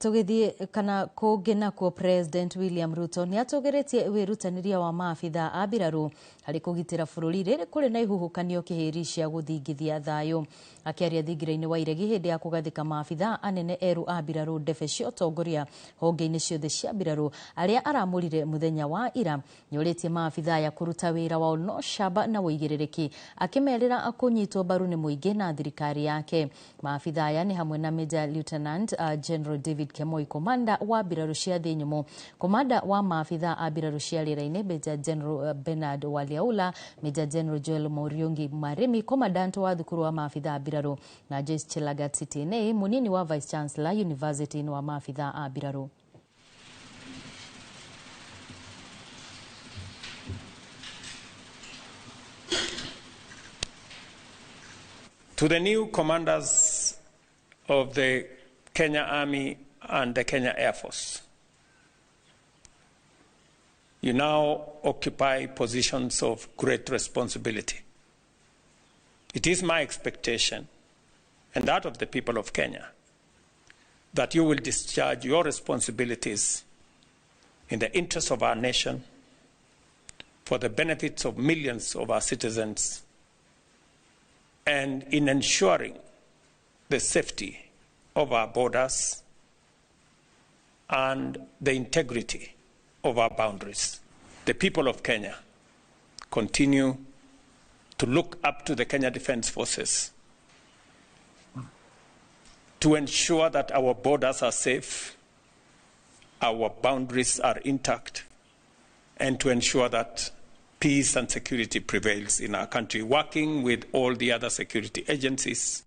Tũgĩthiĩ kana kũngĩ nakuo, President William Ruto nĩ atũgĩrĩtie wĩrutanĩria wa maabitha a mbirarũ harĩ kũgitĩra bũrũri rĩrĩ kũrĩ na ihuhũkanio kĩhĩri cia gũthingithia thayũ. Akĩaria thingira-inĩ wa iregi hĩndĩ ya kũgathĩka maabitha anene erũ a mbirarũ ndebe cia ũtongoria honge-inĩ ciothe cia mbirarũ arĩa aramũrire mũthenya wa ira, nĩorĩtie maabitha aya kũruta wĩra wao na ũcamba na ũigĩrĩrĩki, akĩmerĩra kũnyitwo mbaru nĩ mũingĩ na thirikari yake. Maabitha aya nĩ hamwe na Major Lieutenant General David Kemoi, komanda wa mbirarũ cia thĩ nyũmũ, komanda wa maabitha a mbirarũ cia rĩera-inĩ Major General Bernard Waliaula, Major General Joel Muriungi Marimi, commandant wa thukuru wa maabitha a mbirarũ, na Joyce Chelagat Sitienei, munini wa Vice Chancellor University wa maabitha a mbirarũ. To the new commanders of the Kenya Army and the Kenya Air Force, you now occupy positions of great responsibility. It is my expectation, and that of the people of Kenya, that you will discharge your responsibilities in the interest of our nation, for the benefits of millions of our citizens, and in ensuring the safety of our borders and the integrity of our boundaries. The people of Kenya continue to look up to the Kenya Defence Forces to ensure that our borders are safe, our boundaries are intact, and to ensure that peace and security prevails in our country, working with all the other security agencies.